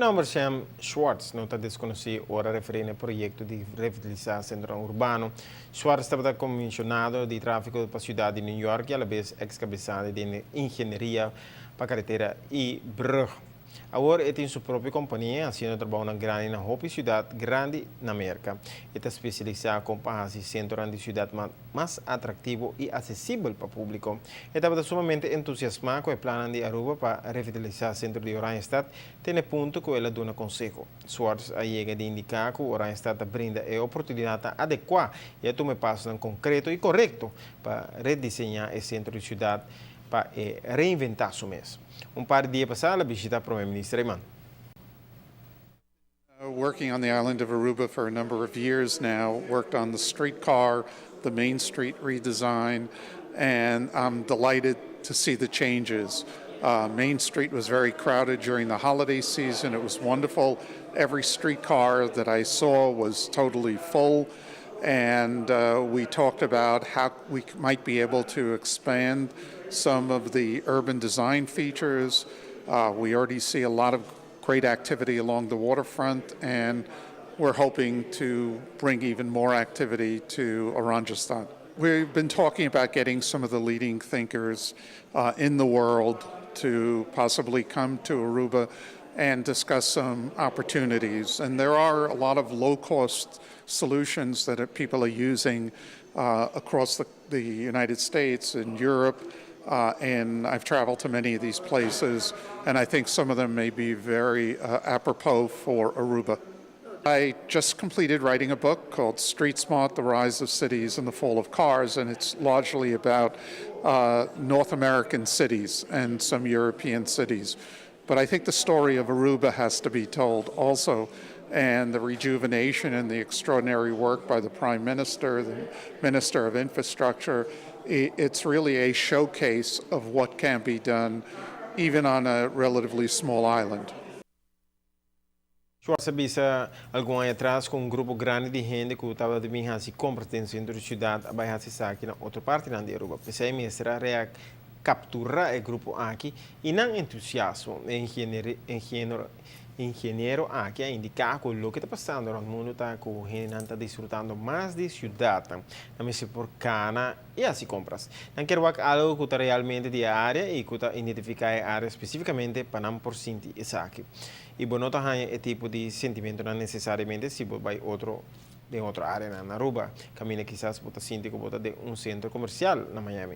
Nomber Sam Schwartz no ta desconoci ora referi na e proyecto di revitalisa centronan urbano. Schwartz tabata comisionado di trafico pa ciudad di New York y alabes ex cabesante den ingenieria pa caretera y brug. Awor e tin su propio compania haciendo trabounan grandi na hopi ciudad grandi na Merca. E ta specialisa con pa haci centronan di ciudad mas atractivo y accesibel pa publico. E tabata sumamente entusiasma cu e plannan di Aruba pa revitalisa centro di Oranjestad te n'e punto cu el a duna conseho. Swartz a yega di indica cu Oranjestad ta brinda e oportunidadnan adecua y a tuma e pasonan concreto y corecto pa rediseña e centro di ciudad pa e reinventa su mes. Un par di dia pasa el a bishita Prome Minister Eman. Working on the island of Aruba for a number of years now, worked on the streetcar, the Main Street redesign, and I'm delighted to see the changes. Main Street was very crowded during the holiday season. It was wonderful. Every streetcar that I saw was totally full. And we talked about how we might be able to expand some of the urban design features. We already see a lot of great activity along the waterfront, and we're hoping to bring even more activity to Oranjestad. We've been talking about getting some of the leading thinkers in the world to possibly come to Aruba and discuss some opportunities. And there are a lot of low-cost solutions that people are using across the United States and Europe. And I've traveled to many of these places, and I think some of them may be very apropos for Aruba. I just completed writing a book called Street Smart: The Rise of Cities and the Fall of Cars, and it's largely about North American cities and some European cities. But I think the story of Aruba has to be told also, and the rejuvenation and the extraordinary work by the Prime Minister, the Minister of Infrastructure, it's really a showcase of what can be done even on a relatively small island. Schwartz a bisa algun aña atras cu un grupo grandi di hende cu tabata bin haci compras den centro di ciudad a bay haci esaki na otro partinan di Aruba. P'esey mester a recaptura e grupo aki y nan entusiasmo. E ingeniero aki a indica cu loke ta pasando rond mundo ta cu hendenan ta disfrutando mas di ciudadnan. Nan mester por cana y haci compras. Nan kier wak algo cu ta realmente di e area y cu ta identifica e area specificamente pa nan por sinti esaki. Y bo no ta haya e tipo di sentimentonan necesariamente si bo bay otro den otro areanan na Aruba. Caminda kisas bo ta sinti cu bo ta den un centro comercial na Miami.